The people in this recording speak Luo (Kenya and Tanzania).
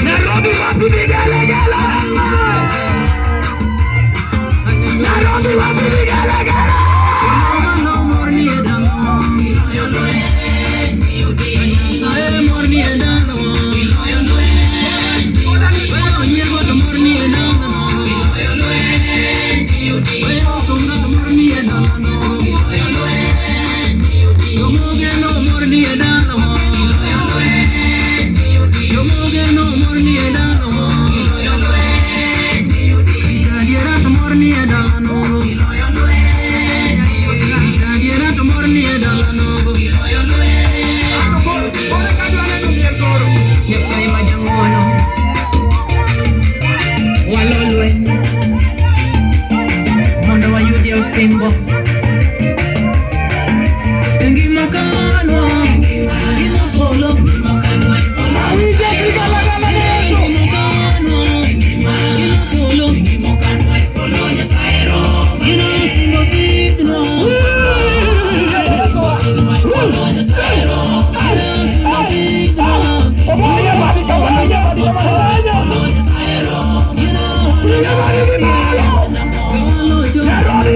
Nairobi wapi vigelegele? Nairobi wapi vigelegele? Nyasaye ma jang'wono, walo lweny mondo wayudie osimbo. Ngima kanwa, ngima polo, ngima kanwa, ngima polo, ngima osimbo sidno, Nairobi